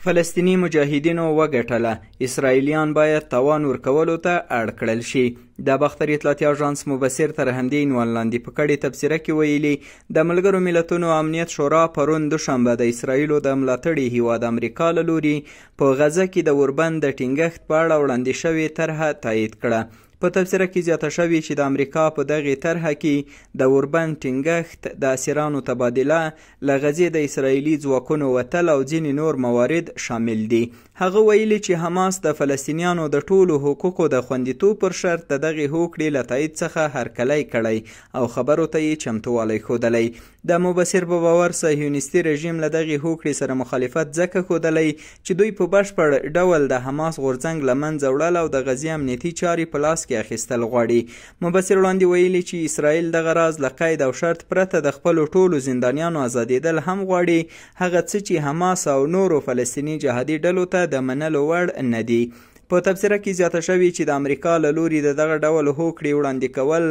فلسطیني مجاهدینو وګټله، اسرائیلیان باید تاوان ورکولو ته اړ کړل شي. د باختر اطلاعاتي اژانس مبصر تر همدې عنوان لاندې په کړې تبصره کې ویلي، د ملګرو ملتونو امنیت شورا پرون دوشنبه د اسرائیلو د ملاتړي هیواد امریکا له لوري په غزه کې د اوربند د ټینګښت په اړه وړاندې شوې طرحه تایید کړه. په تبصره کې زیاته شوې چې د امریکا په دغې طرحه کې د اوربند ټینګښت، د اسیرانو تبادله، له غزې د اسرائیلي ځواکونو وتل او ځینې نور موارد شامل دي. هغه ویلي چې حماس د فلسطینیانو د ټولو حقوقو د خوندیتوب پر شرط د دغې هوکړې له تایید څخه هرکلی کړی او خبرو ته یې چمتووالی ښودلی. د مبصر په باور صهیونیستي رژیم له دغې هوکړې سره مخالفت ځکه ښودلی چې دوی په بشپړ ډول د حماس غورځنګ له منځه وړل او د غزې امنیتي چارې په لاس کې اخیستل غواړي. مبصر وړاندې ویلي چې اسرائیل دغه راز له قید او شرط پرته د خپلو ټولو زندانیانو ازادېدل هم غواړي، هغه څه چې حماس او نورو فلسطیني جهادي ډلو ته د منلو وړ نه دي. په تبصره کې زیاته شوې چې د امریکا له لوري د دغه ډول هوکړې وړاندې کول،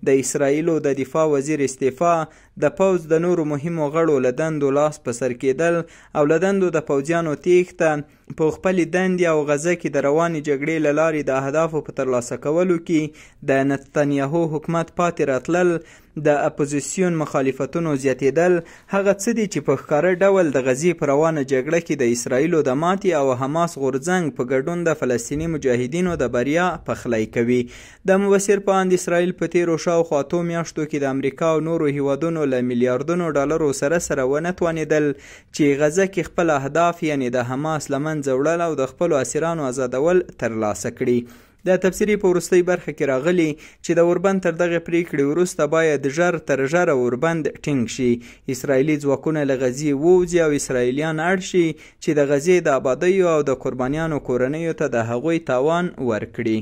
د اسرائیلو د دفاع وزیر استعفا، د پوځ د نورو مهمو غړو له دندو لاس په سر کېدل او له دندو د پوځیانو تېښته، په خپلې دندې او غزه کې د روانې جګړې له لارې د اهدافو په ترلاسه کولو کې د نتنیاهو حکومت پاتې راتلل، د اپوزیسیون مخالفتونو زیاتېدل هغه څه دي چې په ښکاره ډول د غزې په روانه جګړه کې د اسرائیلو د ماتې او حماس غورځنګ په ګډون د فلسطیني مجاهدینو د بریا پخلی کوي. د مبصر په اند اسرائیل په تېرو شاوخوا اتو میاشتو کې د امریکا او نورو هیوادونو له میلیاردونو ډالرو سره سره ونه توانېدل چې غزه کې خپل اهداف یعنې د حماس له منځه وړل او د خپلو اسیرانو ازادول ترلاسه کړي. د تبصرې په وروستۍ برخه کې راغلي چې د اوربند تر دغې پرېکړې وروسته باید ژر تر ژره اوربند ټینګ شي، اسرائیلي ځواکونه له غزې ووځي او اسرائیلیان اړ شي چې د غزې د آبادیو او د قربانیانو کورنیو ته د هغوی تاوان ورکړي.